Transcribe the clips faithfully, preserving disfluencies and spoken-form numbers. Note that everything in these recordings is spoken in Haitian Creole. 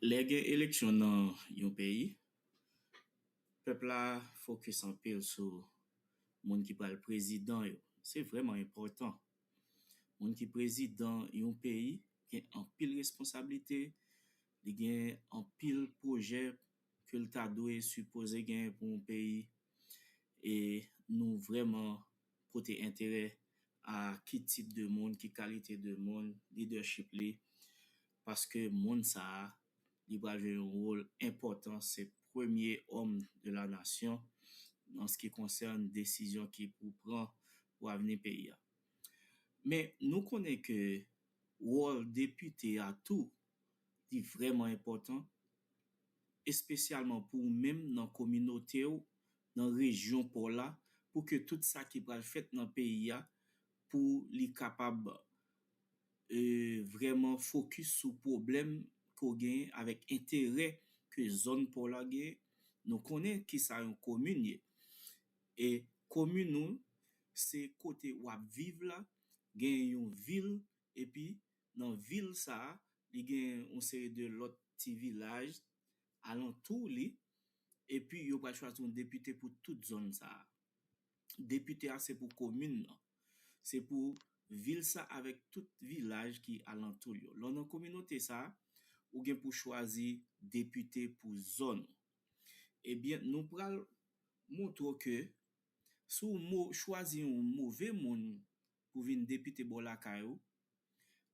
Lè gen eleksyon nan yon peyi, pèp la fokis anpil sou moun ki pral prezidan yo. Se vrèman enpòtan. Moun ki prezidan yon peyi gen anpil responsablite, li gen anpil pwojè ke l ta dwe sipoze gen pou yon peyi. E nou vrèman pote enterè a ki tip de moun, ki kalite de moun, lidèchip li, paske moun sa a, li pral jwe yon wòl enpòtan, se premye òm de la nasyon an se ki konsène desizyon ki pou pran pou avni peyi a. Men nou konnen ke wòl depite a tou, li vrèman enpòtan, espesyalman pou ou menm nan kominote w, nan rejyon pa w la, pou ke tout sa ki pral fèt nan peyi a, pou li kapab e, vrèman fokis sou pwoblèm ke w genyen avèk enterè ke zòn pa w la genyen. Nou konnen kisa yon komin ye. E komin ou, se kote w ap viv la, genyen yon vil, epi nan vil sa a, li genyen yon seri de lòt ti vilaj alantou li, epi yo pral chwazi yon depite pou tout zòn sa a. Depite a se pou komin nan. Se pou vil sa avèk tout vilaj ki alantou l yo. Lè w nan kominote sa a, ou gen pou chwazi depite pou zòn ou. Ebyen, nou pral montre w ke si w mo- chwazi yon move moun pou vin depite bò lakay ou,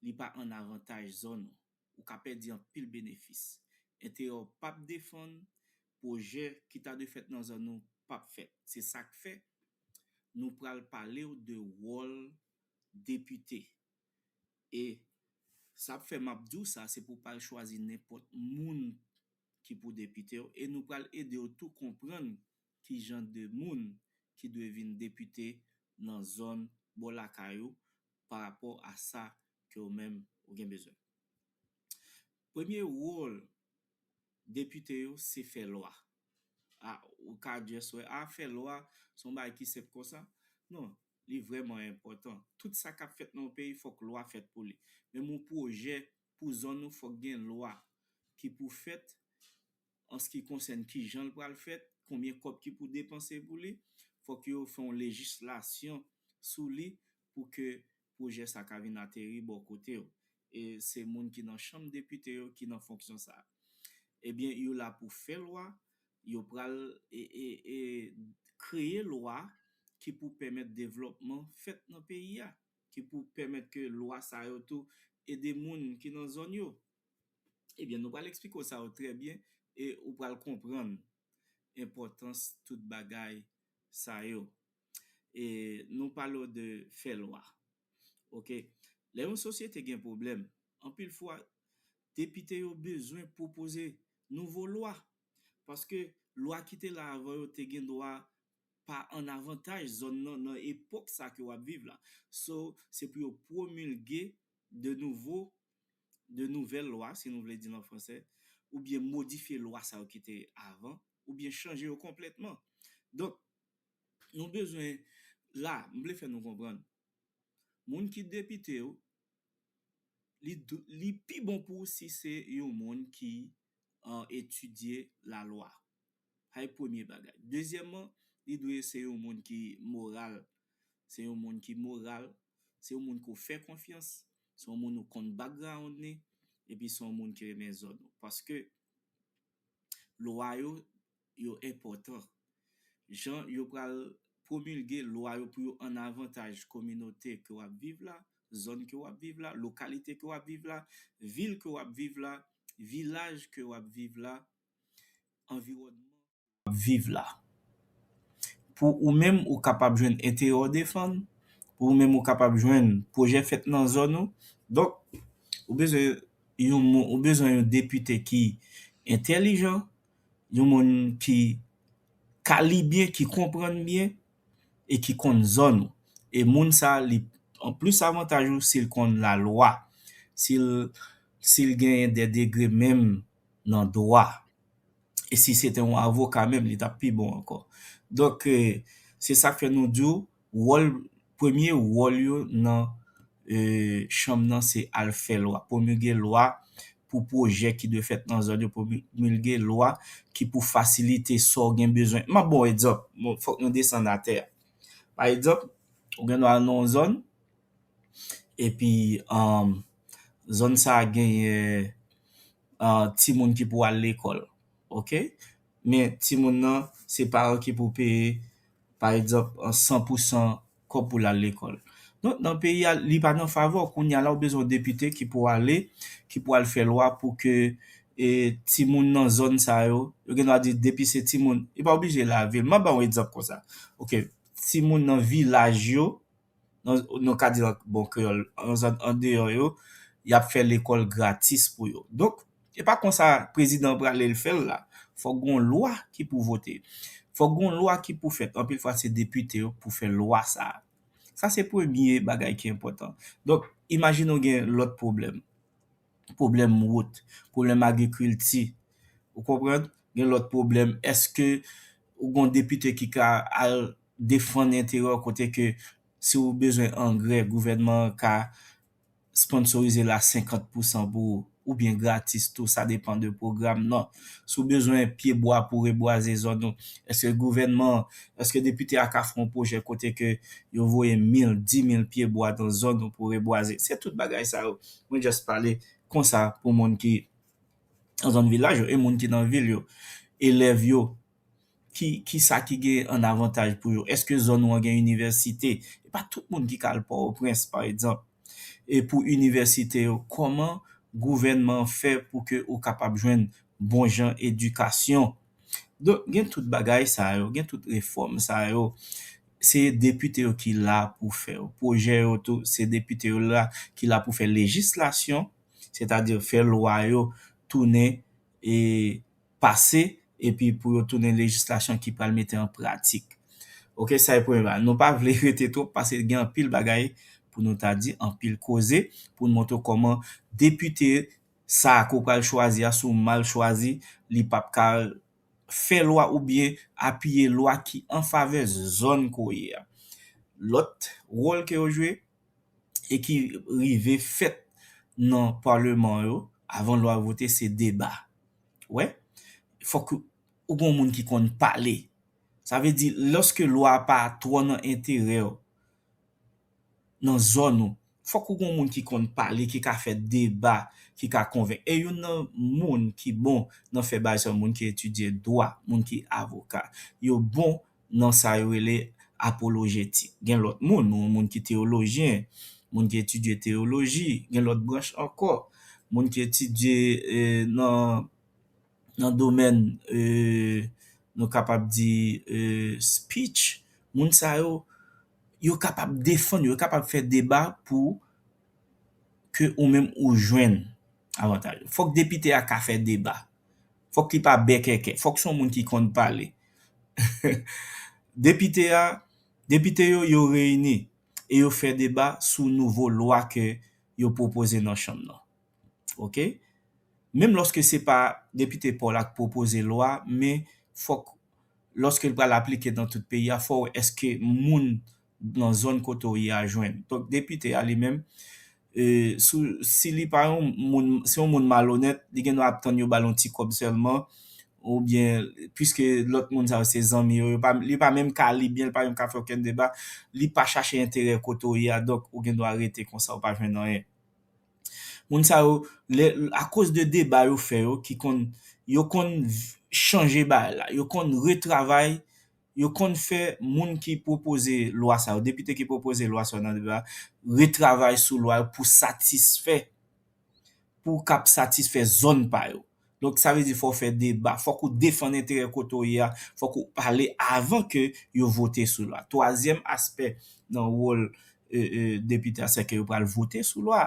li pa an avantaj zòn ou. Ou ka pèdi anpil benefis. Enterè w p ap defann, pwojè ki ta dwe fèt nan zòn ou p ap fèt. Se sa k fè nou pral pale w de wòl depite. E sa k fè m ap di w sa, se pou w pa al chwazi nenpòt moun ki pou depite w. E nou pral ede w tou konprann ki jan de moun ki dwe vin depite nan zòn bò lakay ou pa rapò a sa ke w menm ou gen bezwen. Premye wòl depite yo se fè lwa. A, ou ka just wè, a, fè lwa, se yon bagay ki senp konsa. Non, li vrèman enpòtan. Tout sa k ap fèt nan yon peyi, fòk lwa fèt pou li. Menm yon pwojè pou zòn ou, fòk gen lwa ki pou fèt an se ki konsène ki jan l pral fèt, konbyen kòb ki pou depanse pou li, fòk yo fè yon lejislasyon sou li pou ke pwojè sa ka vin ateri bò kote w. E se moun ki nan chanm depite yo ki nan fonksyon sa a. Ebyen, yo la pou fè lwa, yo pral e, e, e, kreye lwa ki pou pèmèt devlòpman fèt nan peyi a, ki pou pèmèt ke lwa sa yo tou ede moun ki nan zòn yo. Ebyen, nou pral eksplike w sa yo trè byen e ou pral konprann enpòtans tout bagay sa yo. E nou pale w de fè lwa. Oke? Lè yon sosyete gen pwoblèm, anpil fwa, depite yo bezwen pwopoze nouvo lwa. Paske lwa ki te la avan yo te gen dwa pa an avantaj zòn nan nan epòk sa ke w ap viv la. So, se pou yo pwomilge de nouvo, de nouvèl lwa, si nou vle di l an fransè, oubyen modifye lwa sa yo ki te avan, oubyen chanje yo konplètman. Donk, nou bezwen, la, m vle fè nou konprann, moun ki depite yo, li, dou- li pi bon pou ou si se yon moun ki an, etidye lalwa. Sa e premye bagay. Dezyèmman, li dwe se yon moun ki moral. Se yon moun ki moral, se yon moun ke w fè konfyans, se yon moun ou konn background li, epi se yon moun ki renmen zòn ou. Paske lwa yo, yo enpòtan. Jan yo pral pwomilge lwa yo pou yo an avantaj kominote ke w ap viv la, zòn ke w ap viv la, lokalite ke w ap viv la, vil ke w ap viv la, vilaj ke w ap viv la, anviwònman ke w ap viv la. Pou ou menm, ou kapab jwenn enterè w defann, pou ou menm, ou kapab jwenn pwojè fèt nan zòn ou. Donk, ou bezwen yon moun, ou bezwen yon depite ki entèlijan, yon moun ki ka li byen, ki konprann byen, e ki konn zòn ou. E moun sa, li an plis avantaj ou si l konn lalwa, si l, si l genyen de degre menm nan dwa. E si se te yon avoka menm, li t ap pi bon ankò. Donk, e, se sa k fè nou di w, wòl, premye wòl yo nan, e, chanm nan, se al fè lwa, pwomilge lwa, pou pwojè ki dwe fèt nan zòn yo, promilge lwa ki pou fasilite sa w gen bezwen. M ap ba w egzanp, fòk nou desann atè a. Pa egzanp, ou gen dwa al nan yon zòn, epi um, zòn sa a genyen uh, timoun ki pou al lekòl. Oke? Men timoun nan, se paran ki pou peye, pa egzanp, san pou san kòb pou l al lekòl. Donk, nan peyi a, li pa nan favè w. Kounye a la, ou bezwen yon depite ki pou ale, ki pou al fè lwa pou ke e, timoun nan zòn sa yo, yo gen dwa di depi se timoun, e pa oblije lavil. M ap ba w egzanp konsa. Oke, timoun nan vilaj yo, nan, nou ka di an bon kreyòl, nan zòn andeyò yo, y ap fè lekòl gratis pou yo. Donk, e pa konsa prezidan prale l fè l la. Fòk gon lwa ki pou vote. Fòk gon lwa ki pou fèt. Anpil fwa, se depite yo pou fè lwa sa a. Sa se premye bagay ki enpòtan. Donk, imajine w gen lòt pwoblèm. Pwoblèm wout, pwoblèm agrikilti. Ou konprann? Gen lòt pwoblèm. Èske ou gon depite ki ka al defann enterè w kote ke si w bezwen angrè, gouvènman an ka sponsorize l a senkant pousan pou ou, oubyen gratis tou, sa depann de pwogram nan. Si w bezwen pye bwa pou rebwaze zòn ou, èske gouvènman, èske depite a ka fè yon pwojè kote ke yo voye mil, di mil pye bwa nan zòn ou pou rebwaze? Se tout bagay sa yo. Mwen just pale konsa pou moun ki nan zòn vilaj yo e moun ki nan vil yo. Elèv yo, ki, ki sa ki gen an avantaj pou yo? Èske zòn ou an gen inivèsite? E pa tout moun ki ka al Pòtoprens, pa egzanp. E pou inivèsite yo, kòman gouvènman an fè pou ke ou kapab jwenn bon jan edikasyon? Donk, gen tout bagay sa yo, gen tout refòm sa yo. Se depite yo ki la pou fè yo. Pwojè yo tou, se depite yo la ki la pou fè lejislasyon, sètadi fè lwa yo tounen e pase, epi pou yo tounen lejislasyon ki pral mete an pratik. Oke, sa e premye bagay. Nou pa vle rete twòp paske gen anpil bagay pou nou ta di, anpil koze, pou nou montre kòman depite sa a ke w pral chwazi a, si w mal chwazi, li p ap ka fè lwa oubyen apiye lwa ki an favè zòn ke w ye a. Lòt wòl ke yo jwe, e ki rive fèt nan palman yo, avan lwa vote, se deba. Wè, fòk ou gon moun ki konn pale. Sa vle di, lòske lwa a pa twò nan enterè w nan zòn ou, fòk ou gon moun ki konn pale, ki ka fè deba, ki ka konvenk. E youn nan moun ki bon nan fè bagay sa, moun ki etidye dwa, moun ki avoka. Yo bon nan sa yo rele apolojetik. Gen lòt moun, moun ki teyolojyen, moun ki etidye teyoloji, gen lòt branch ankò, moun ki etidye e, nan, nan domèn, e, nou kapab di, e, speech, moun sa yo, yo kapab defann, yo kapab fè deba pou ke ou menm ou jwenn avantaj. Fòk depite a ka fè deba. Fòk li pa bèkèkè. Fòk se yon moun ki konn pale. Depite a, depite yo, yo reyini e yo fè deba sou nouvo lwa ke yo pwopoze nan chanm nan. Oke? Menm lòske se pa depite pa w la k pwopoze lwa, men fòk, lòske l pral aplike nan tout peyi a, fò w wè èske moun nan zòn kote w ye a jwenn. Donk, depite a li menm, e, sou, si li pa yon moun, se yon moun malonèt, li gen dwa ap tann yo ba l yon ti kòb sèlman, oubyen, piske lòt moun sa yo se zanmi yo, yo pa, li pa menm ka li byen, li pa menm ka fè okenn deba, li pa chache enterè kote w ye a, donk, ou gen dwa rete konsa, ou pa jwenn anyen. Moun sa yo, lè, akoz de deba yo fè yo, ki konn, yo konn v-, chanje bagay la, yo konn retravay, yo konn fè moun ki pwopoze lwa sa yo, depite ki pwopoze lwa sa yo nan deba, retravay sou lwa yo pou satisfè, pou k ap satisfè zòn pa yo. Donk, sa vle di fò w fè deba, fòk ou defann enterè kote w ye a, fòk ou pale avan ke yo vote sou lwa. Twazyèm aspè nan wòl, e, e, depite a, se ke yo pral vote sou lwa.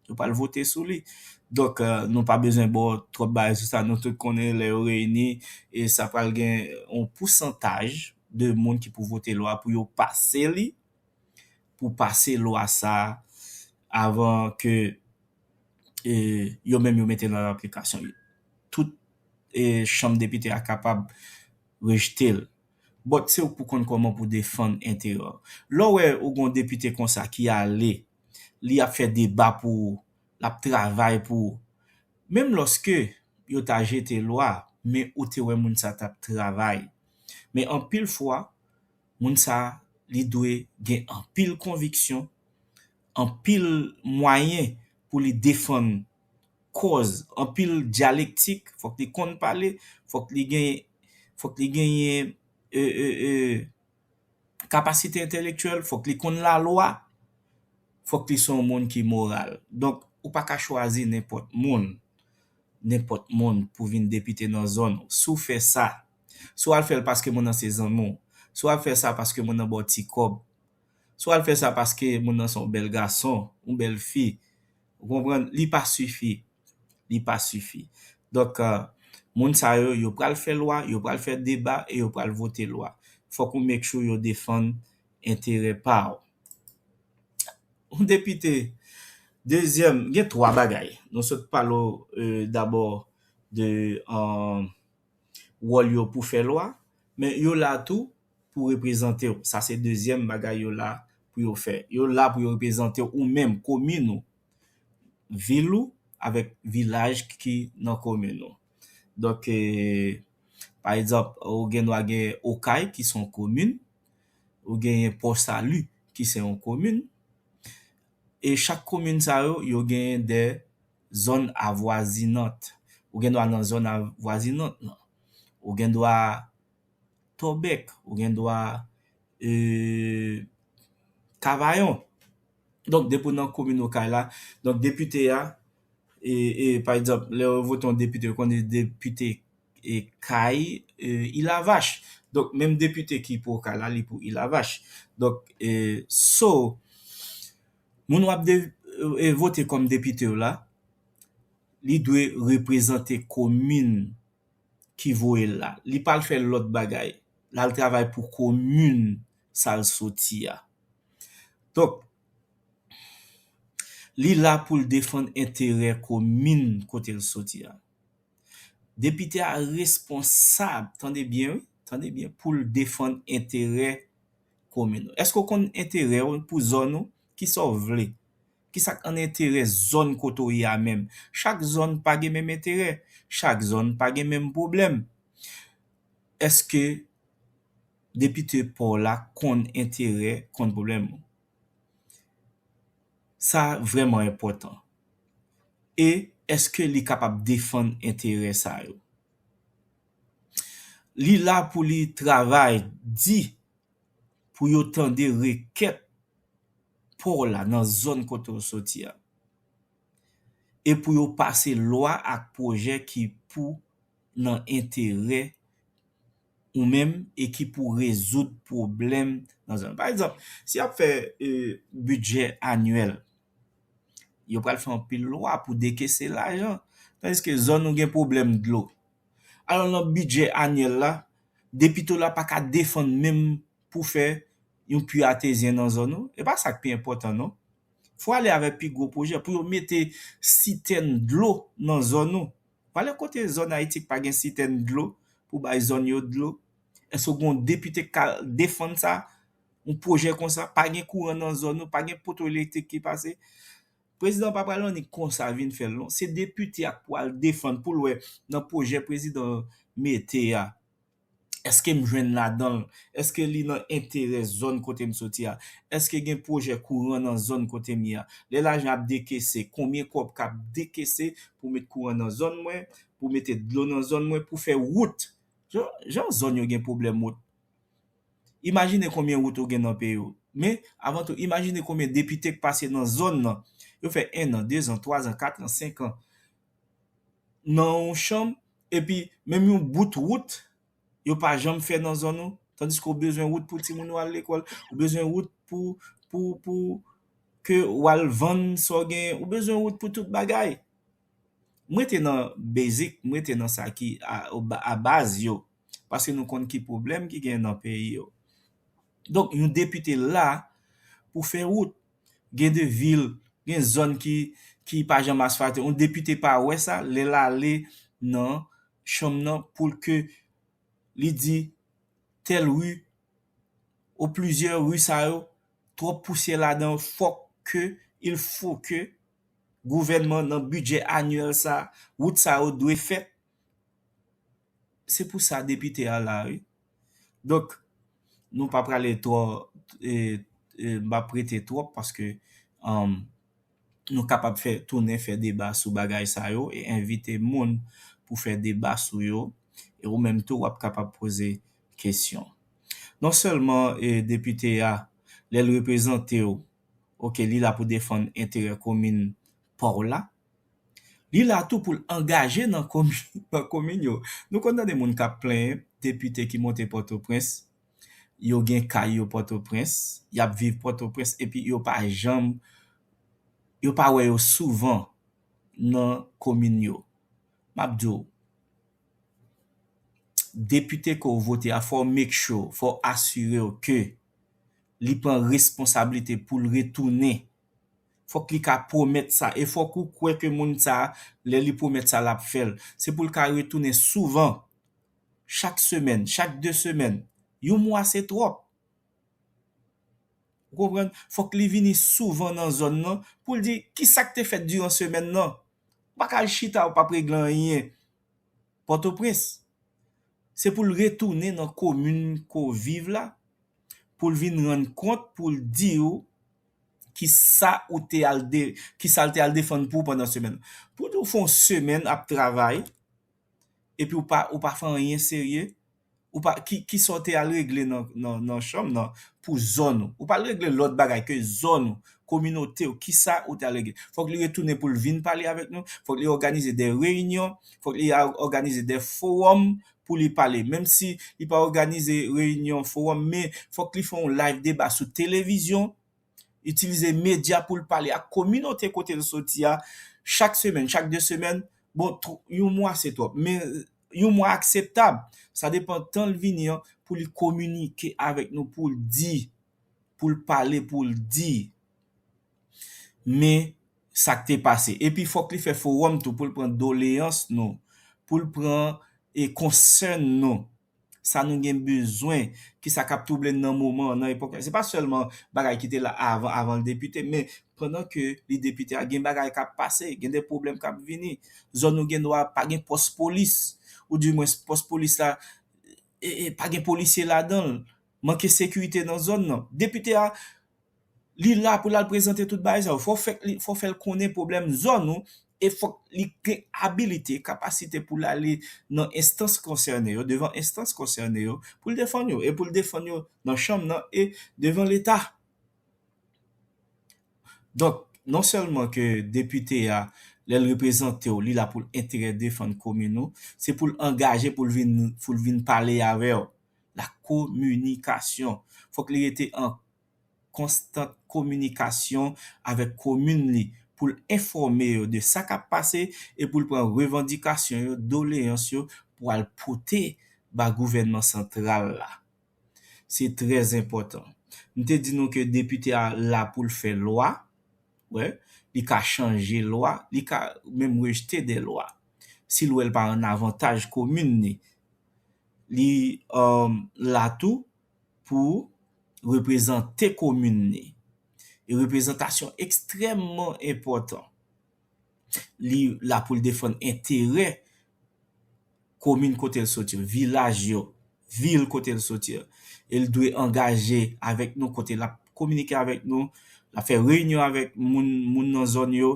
Yo pral vote sou li. Donk, e, nou pa bezwen ba w twòp bagay sou sa. Nou tout konnen lè yo reyini, e sa pral gen yon pousantaj de moun ki pou vote lwa pou yo pase li, pou pase lwa sa a avan ke, e, yo menm yo mete l an aplikasyon. Tout, e, chanm depite a kapab rejte l. But se ou pou konn kòman pou defann enterè w. Lè w wè ou gon depite konsa ki ale, li ap fè deba pou ou, l ap travay pou ou. Menm lòske yo ta jete lwa, men ou te wè moun sa t ap travay. Men anpil fwa, moun sa, li dwe gen anpil konviksyon, anpil mwayen pou li defann kòz, anpil dyalektik, fòk li konn pale, fòk li gen, fòk li genyen, e, e, e, kapasite entèlektyèl, fòk li konn lalwa, fòk li se yon moun ki moral. Donk, ou pa ka chwazi nenpòt moun, nenpòt moun pou vin depite nan zòn ou. Si w fè sa, si w al fè l paske moun nan se zanmi w, si w al fè sa paske moun nan ba w ti kòb, si w al fè sa paske moun nan se yon bèl gason, yon bèl fi, ou konprann, li pa sifi. Li pa sifi. Donk, euh, moun sa yo, yo pral fè lwa, yo pral fè deba e yo pral vote lwa. Fòk ou make sure yo defann enterè pa w. Yon depite, dezyèm, gen twa bagay. Nou sot pale w, euh, dabò de, euh, wòl yo pou fè lwa, men yo la tou pou reprezante w. Sa se dezyèm bagay yo la pou yo fè. Yo la pou yo reprezante w ou menm, komin ou, vil ou, avèk vilaj ki nan komin ou. Donk, e, pa egzanp, ou gen dwa gen Okay ki se yon komin, ou genyen Pòsali ki se yon komin, e chak komin sa yo, yo genyen de zòn avwazinant. Ou gen dwa nan zòn avwazinant lan. Ou gen dwa Tòbèk, ou gen dwa, e, Kavayon. Donk, depi w nan komin Okay la, donk, depite a, e, e, pa egzanp, lè yo vote yon depite, yo konn depite, e, Kay, e, Ilavach. Donk, menm depite ki pou Okay la, li pou Ilavach. Donk, e, so, moun w ap de, e, vote kòm depite w la, li dwe reprezante komin ki voye l la. Li pa al fè lòt bagay. L al travay pou komin sa l soti a. Donk, li la pou l defann enterè komin kote l soti a. Depite a responsab, tande byen, wi, tande byen, pou l defann enterè komin ou. Èske w konn enterè w pou zòn ou? Kisa w vle? Kisa k an enterè zòn kote w ye a menm? Chak zòn pa gen menm enterè. Chak zòn pa gen menm pwoblèm. Èske depite pa w la konn enterè, konn pwoblèm ou? Sa vrèman enpòtan. E èske li kapab defann enterè sa yo? Li la pou li travay di pou yo tande rekèt pa w la nan zòn kote w soti a. E pou yo pase lwa ak pwojè ki pou nan enterè ou menm e ki pou rezoud pwoblèm nan zòn. Pa egzanp, si y ap fè, e, bidjè anyèl, yo pral fè anpil lwa pou dekese lajan. Tandiske zòn ou gen pwoblèm dlo. Alò, nan bidjè anyèl la, depite w la pa ka defann menm pou fè yon pwi atezyen nan zòn ou. E pa sa k pi enpòtan, non. Fò ale avèk pi gwo pwojè pou yo mete sitèn dlo nan zòn ou. Pale kote zòn Ayiti k pa gen sitèn dlo pou bay zòn yo dlo. Èske w gen yon depite k ka defann sa? Yon pwojè konsa, pa gen kouran nan zòn ou, pa gen poto elektrik ki pase. Prezidan pa pral annik konsa vin fè l, non. Se depite a k pral defann pou l wè nan pwojè prezidan mete a. Èske m jwenn ladan l? Èske li nan enterè zòn kote m soti a? Èske gen pwojè kouran nan zòn kote m ye a? Lè lajan ap dekese, konbyen kòb k ap dekese pou met kouran nan zòn mwen, pou mete dlo nan zòn mwen, pou fè wout? Jan, jan zòn yo gen pwoblèm wout. Imajine konbyen wout ou gen nan peyi w. Men, avan tou, imajine konbyen depite k pase nan zòn nan. Yo fè en an, de zan, twa zan, kat an, senk an nan yon chanm, epi menm yon bout wout, yo pa janm fè nan zòn ou. Tandiske w bezwen wout pou timoun ou al lekòl, ou bezwen wout pou, pou, pou ke w al vann sa w genyen, ou bezwen wout pou tout bagay. M rete nan basic, m rete nan sa ki a, a baz yo. Paske nou konn ki pwoblèm ki gen nan peyi yo. Donk, yon depite la pou fè wout. Gen de vil, gen zòn ki, ki pa janm asfalte. Yon depite pa wè sa, lè l ale nan chanm nan pou l ke li di tèl ri, ou plizyè ri sa yo, twòp pousyè ladan, fòk ke, il faut que gouvènman nan bidjè anyèl sa, wout sa yo dwe fèt. Se pou sa depite a la, wi. Donk, nou pa prale twò, e, e, m pa prete twòp paske, um, nou kapab fè, tounen fè deba sou bagay sa yo e envite moun pou fè deba sou yo. E ou menm tou, w ap kapab poze kesyon. Non sèlman, e, depite a, lè l reprezante w, oke, li la pou defann enterè komin pa w la, li la tou pou l angaje nan komin, nan komin yo. Nou konn tande moun k ap plenyen depite ki monte Pòtoprens, yo gen kay yo Pòtoprens, y ap viv Pòtoprens, epi yo pa janm, yo pa wè yo souvan nan komin yo. M ap di w, depite ke w vote a, fò w make sure, fò w asire w ke li pran responsablite pou l retounen. Fòk li ka pwomèt sa, e fòk ou kwè ke moun sa, lè li pwomèt sa, l ap fè l. Se pou l ka retounen souvan, chak semèn, chak de semèn. Yon mwa se twòp. Ou konprann? Fòk li vini souvan nan zòn nan pou l di kisa k te fèt diran semèn nan. Ou pa ka al chita, ou p ap regle anyen. Pòtoprens. Se pou l retounen nan komin ke w viv la, pou l vin rann kont, pou l di w kisa ou te al de, kisa l te al defann pou w pandan semèn. Pou w fè yon semèn ap travay, epi ou pa, ou pa fè anyen serye, ou pa, ki, kisa w te al regle nan, nan, nan chanm nan pou zòn ou? Ou pa al regle lòt bagay ke zòn ou, kominote w, kisa ou te al regle? Fòk li retounen pou l vin pale avèk nou, fòk li òganize de reyinyon, fòk li a, òganize de fowòm pou li pale. Menm si li pa òganize reyinyon, fowòm, men fòk li fè yon live deba sou televizyon, itilize medya pou l pale ak kominote kote l soti a, chak semèn, chak de semèn. Bon, tw-, yon mwa se twòp, men yon mwa akseptab. Sa depann tan l vini an pou li kominike avèk nou, pou l di, pou l pale, pou l di. Men sa k te pase. Epi fòk li fè fowòm tou pou l pran doleyans nou, pou l pran, e, konsèn nou. Sa nou gen bezwen, kisa k ap twouble n nan moman an, nan epòk la. Se pa sèlman bagay ki te la avan, avan l depite, men pandan ke li depite a, gen bagay k ap pase, gen de pwoblèm k ap vini. Zòn nou gen dwa pa gen pòs polis, oudimwens pòs polis la, e, e, pa gen polisye ladan l. Manke sekirite nan zòn nan. Depite a, li la pou l al prezante tout bagay sa yo. Fò fè, fò fè l konnen pwoblèm zòn ou e fòk li gen abilite, kapasite pou l ale nan enstans konsène yo, devan enstans konsène yo, pou l defann yo, e pou l defann yo nan chanm nan e devan Leta. Donk, non sèlman ke depite a, lè l reprezante w, li la pou l enterè defann komin ou, se pou l angaje, pou l vin, pou l vin pale avè w. La kominikasyon. Fòk li rete an konstant kominikasyon avèk komin li pou l enfòme yo de sa k ap pase e pou l pran revandikasyon yo, doleyans yo pou al pote ba gouvènman santral la. Se trè enpòtan. M te di nou ke depite a la pou l fè lwa. Wè, li ka chanje lwa, li ka menm rejte de lwa. Si l wè l pa an avantaj komin li, li, um, la tou pou reprezante komin li. E reprezantasyon ekstrèmman enpòtan. Li la pou l defann enterè komin kote l soti, vilaj yo, vil kote l soti. E l dwe angaje avèk nou kote l ap kominike avèk nou, l ap fè reyinyon avèk moun, moun nan zòn yo,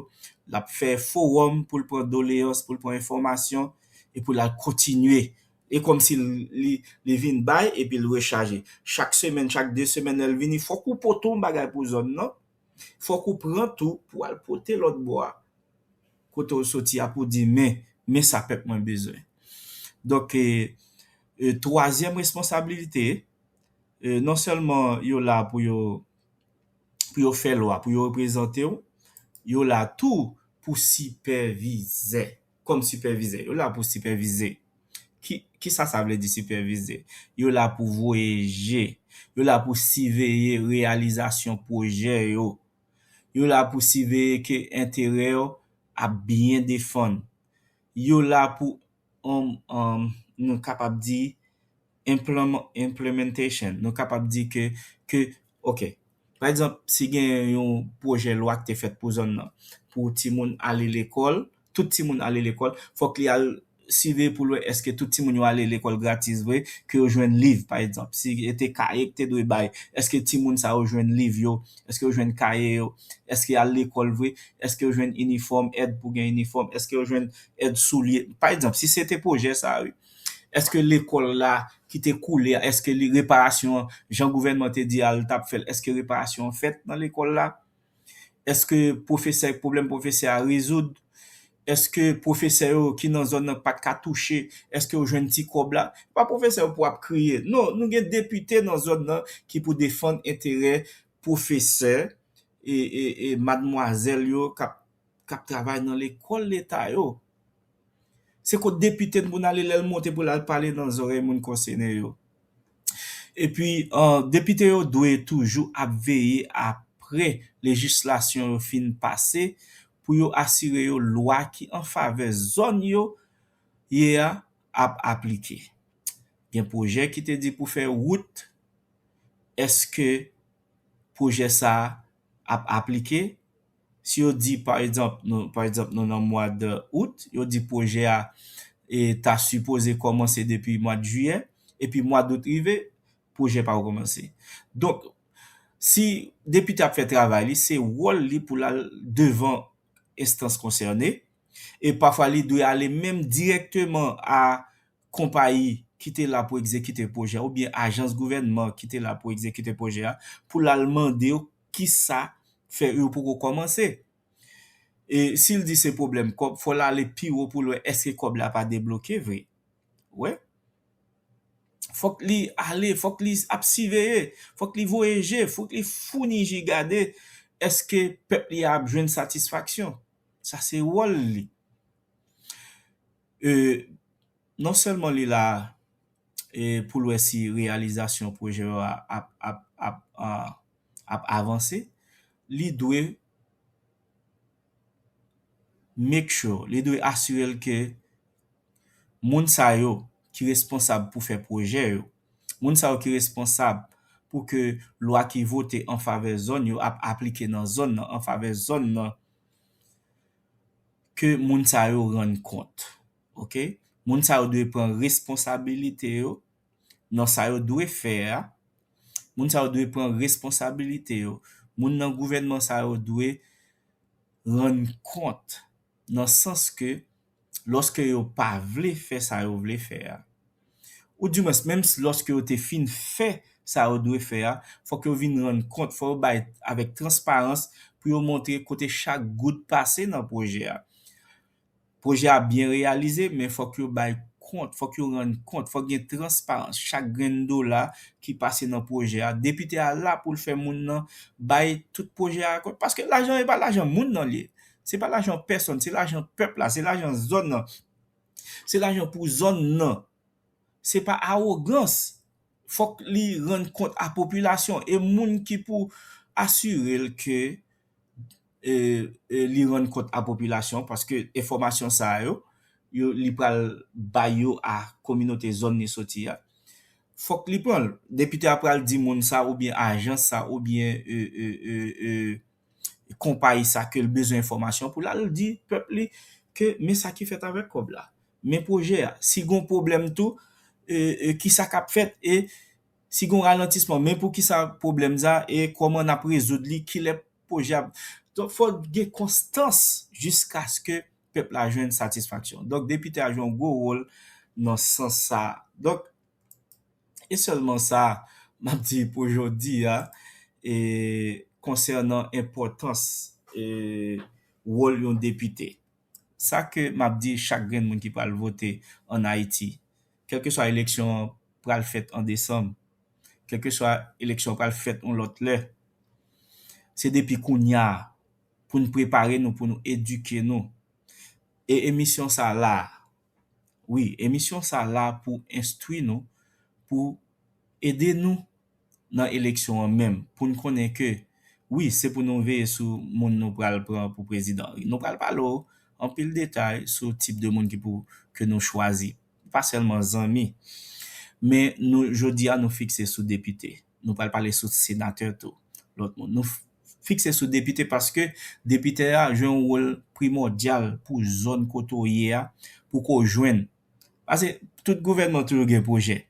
l ap fè fowòm pou l pran doleyans, pou l pran enfòmasyon, e pou l al kontinye. E kòmsi li, li vin bay epi l rechaje. Chak semèn, chak de semèn, lè l vini, fòk ou pote yon bagay pou zòn nan. Fòk ou pran tou pou al pote lòt bò a. Kote w soti a pou di, men, men sa pèp mwen bezwen. Donk, e, e, twazyèm responsabilite, e, non sèlman yo la pou yo, pou yo fè lwa, pou yo reprezante w, yo la tou pou sipèvize. Kòm sipèvizè, yo la pou sipèvize. Ki, kisa sa vle di sipèvize? Yo la pou voye je. Yo la pou siveye reyalizasyon pwojè yo. Yo la pou siveye ke enterè yo ap byen defann. Yo la pou, um, um, nou kapab di implement-, implementation. Nou kapab di ke, ke, ok, Pa egzanp, si gen yon pwojè lwa ki te fèt pou zòn nan, pou timoun ale lekòl, tout timoun ale lekòl, fòk li al siveye pou l wè èske tout timoun yo ale lekòl gratis vre, ke yo jwenn liv, pa egzanp. Si se te kaye ki te dwe bay, èske timoun sa yo jwenn liv yo, èske yo jwenn kaye yo, èske y al lekòl vre, èske yo jwenn inifòm, èd pou gen inifòm, èske yo jwenn èd soulye. Pa egzanp, si se te pwojè sa a, wi. Èske lekòl la ki te koule a, èske li reparasyon an, jan gouvènman te di a, l t ap fè l, èske reparasyon an fèt nan lekòl la? Èske pwofesè, pwoblèm pwofesè a rezoud? Èske pwofesè yo ki nan zòn nan pa t ka touche? Èske yo jwenn ti kòb la? Se pa pwofesè yo pou ap kriye. Non, nou gen depite nan zòn nan ki pou defann enterè pwofesè e, e, e madmwazèl yo k ap, k ap travay nan lekòl leta yo. Se kot depite n pou n ale lè l monte pou l al pale nan zòrèy moun konsène yo. Epi, uh, depite yo dwe toujou ap veye apre lejislasyon yo fin pase pou yo asire yo lwa ki an favè zòn yo ye a ap aplike. Gen pwojè ki te di pou fè wout, èske pwojè sa a ap aplike? Si yo di, pa egzanp, nou, pa egzanp, nou nan mwa d out, yo di pwojè a e ta sipoze kòmanse depi mwa d jiyè, epi mwa d out rive, pwojè pa kòmanse. Donk, si depite ap fè travay li, se wòl li pou l al devan enstans konsène, e pafwa li dwe ale menm dirèkteman a konpayi ki te la pou egzekite pwojè a, oubyen ajans gouvènman ki te la pou egzekite pwojè a, pou l al mande yo kisa fè yo poko kòmanse. E si l di se pwoblèm kòb, fò l ale pi wo pou l wè èske kòb la pa debloke vre. Wè. Fòk li ale, fòk li ap siveye, fòk li voye je, fòk li founi je gade èske pèp li a ap jwenn satisfaksyon. Sa se wòl li. E, non sèlman li la e pou l wè si reyalizasyon pwojè yo a ap, ap, ap, a, ap avanse, li dwe make sure, li dwe asire l ke moun sa yo ki responsab pou fè pwojè yo, moun sa yo ki responsab pou ke lwa ki vote an favè zòn yo ap aplike nan zòn nan, an favè zòn nan, ke moun sa yo rann kont. Oke? Moun sa yo dwe pran responsabilite yo nan sa yo dwe fè a. Moun sa yo dwe pran responsabilite yo. Moun nan gouvènman sa yo dwe rann kont nan sans ke lòske yo pa vle fè sa yo vle fè a, oudimwens, menm si lòske yo te fin fè sa yo dwe fè a, fòk yo vin rann kont, fòk yo bay avèk transparans pou yo montre kote chak goud pase nan pwojè a. Pwojè a byen reyalize, men fòk yo bay kont, fòk yo rann kont, fòk gen transparans. Chak grenn dola ki pase nan pwojè a, depite a la pou l fè moun nan bay tout pwojè a kont. Paske lajan e pa lajan moun nan li ye. Se pa lajan pèsonn, se lajan pèp la, se lajan zòn nan. Se lajan pou zòn nan. Se pa awogans. Fòk li rann kont a popilasyon. E moun ki pou asire l ke e, e, li rann kont a popilasyon, paske enfòmasyon sa yo, yo, li pral bay yo a kominote zòn li soti a. Fòk li pran l. Depite a pral di moun sa oubyen ajans sa oubyen e, e, e, e, konpayi sa ke l bezwen enfòmasyon pou l al di pèp li ke men sa ki fèt avèk kòb la. Men pwojè a. Si gon pwoblèm tou, e, e, kisa k ap fèt e si gon ralantisman, men pou kisa pwoblèm sa e kòman n ap rezoud li, kilè pwojè a. Donk, fò gen konstans jiskaske pèp la jwenn satisfaksyon. Donk, depite a jwe yon gwo wòl nan sans sa. Donk, e sèlman sa m ap di pou jodi a, e konsènan enpòtans e wòl yon depite. Sa ke m ap di chak grenn moun ki pral vote ann Ayiti, kèlkeswa eleksyon an pral fèt an desanm, kèlkeswa eleksyon an pral fèt yon lòt lè, se depi kounye a pou n prepare nou, pou nou edike nou. E emisyon sa la, wi, emisyon sa la pou enstwi nou, pou ede nou nan eleksyon an menm, pou n konnen ke, wi, se pou nou veye sou moun nou pral pran pou prezidan. Nou pral pale w anpil detay sou tip de moun ki pou, ke nou chwazi. Pa sèlman zanmi. Men nou, jodi a, nou fikse sou depite. Nou pral pale sou senatè tou. lòt moun. Nou fikse sou depite paske depite a jwe yon wòl primòdyal pou zòn kote w ye a, pou ke w jwenn. Paske tout gouvènman toujou gen pwojè.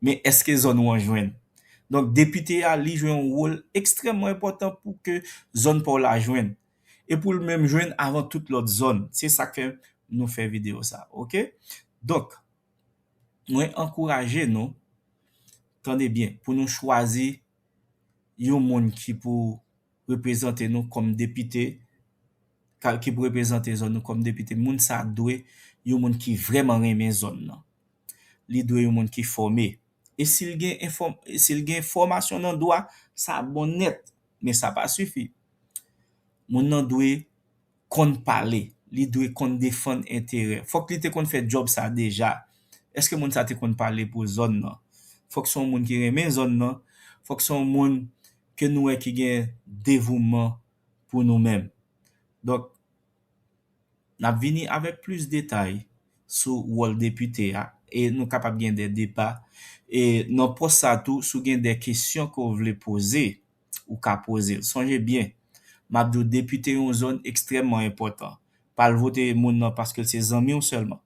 Men èske zòn ou an jwenn? Donk, depite a, li jwe yon wòl ekstrèmman enpòtan pou ke zòn pa w la jwenn. E pou l menm jwenn avan tout lòt zòn. Se sa k fè nou fè videyo sa, oke? Donk, mwen ankouraje nou, tande byen, pou nou chwazi yon moun ki pou reprezante nou kòm depite, ki pou reprezante zòn nou kòm depite. Moun sa dwe yon moun ki vrèman renmen zòn nan. Li dwe yon moun ki fòme. E si l gen, si l gen fòmasyon nan dwa, sa bon nèt. Men sa pa sifi. Moun nan dwe konn pale, li dwe konn defann enterè. Fòk li te konn fè djòb sa deja. Èske moun sa te konn pale pou zòn nan? Fòk se yon moun ki renmen zòn nan. Fòk se yon moun ke nou wè ki gen devouman pou nou menm. Donk, n ap vini avèk plis detay sou wòl depite a, e nou kapab gen de deba. E nan pòs sa tou, si w gen de kesyon ke w vle poze, ou ka poze l. Sonje byen, m ap di w depite yon zòn ekstrèmman enpòtan. Pa al vote moun nan paske l se zanmi w sèlman.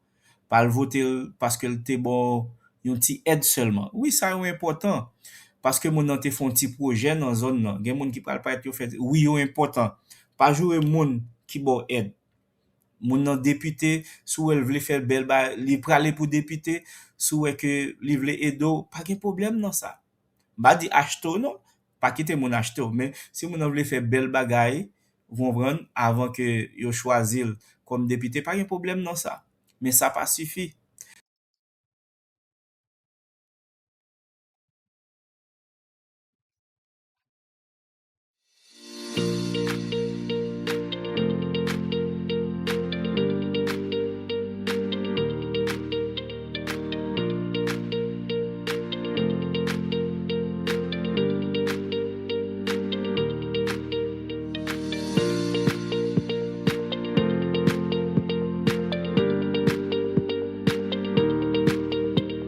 Pa al vote l paske l te ba w yon ti èd sèlman. Wi, sa yo enpòtan. Paske moun nan te fè yon ti pwojè nan zòn nan. Gen moun ki pral parèt yo fè, wi, yo enpòtan. Pa joure moun ki ba w èd. Moun nan depite, si w wè l vle fè bèl bagay, li prale pou depite, si w wè ke li vle ede w, pa gen pwoblèm nan sa. M pa di achte w non, pa kite moun achte w, men si moun nan vle fè bèl bagay, ou konprann, avan ke yo chwazi l kòm depite, pa gen pwoblèm nan sa. Men sa pa sifi.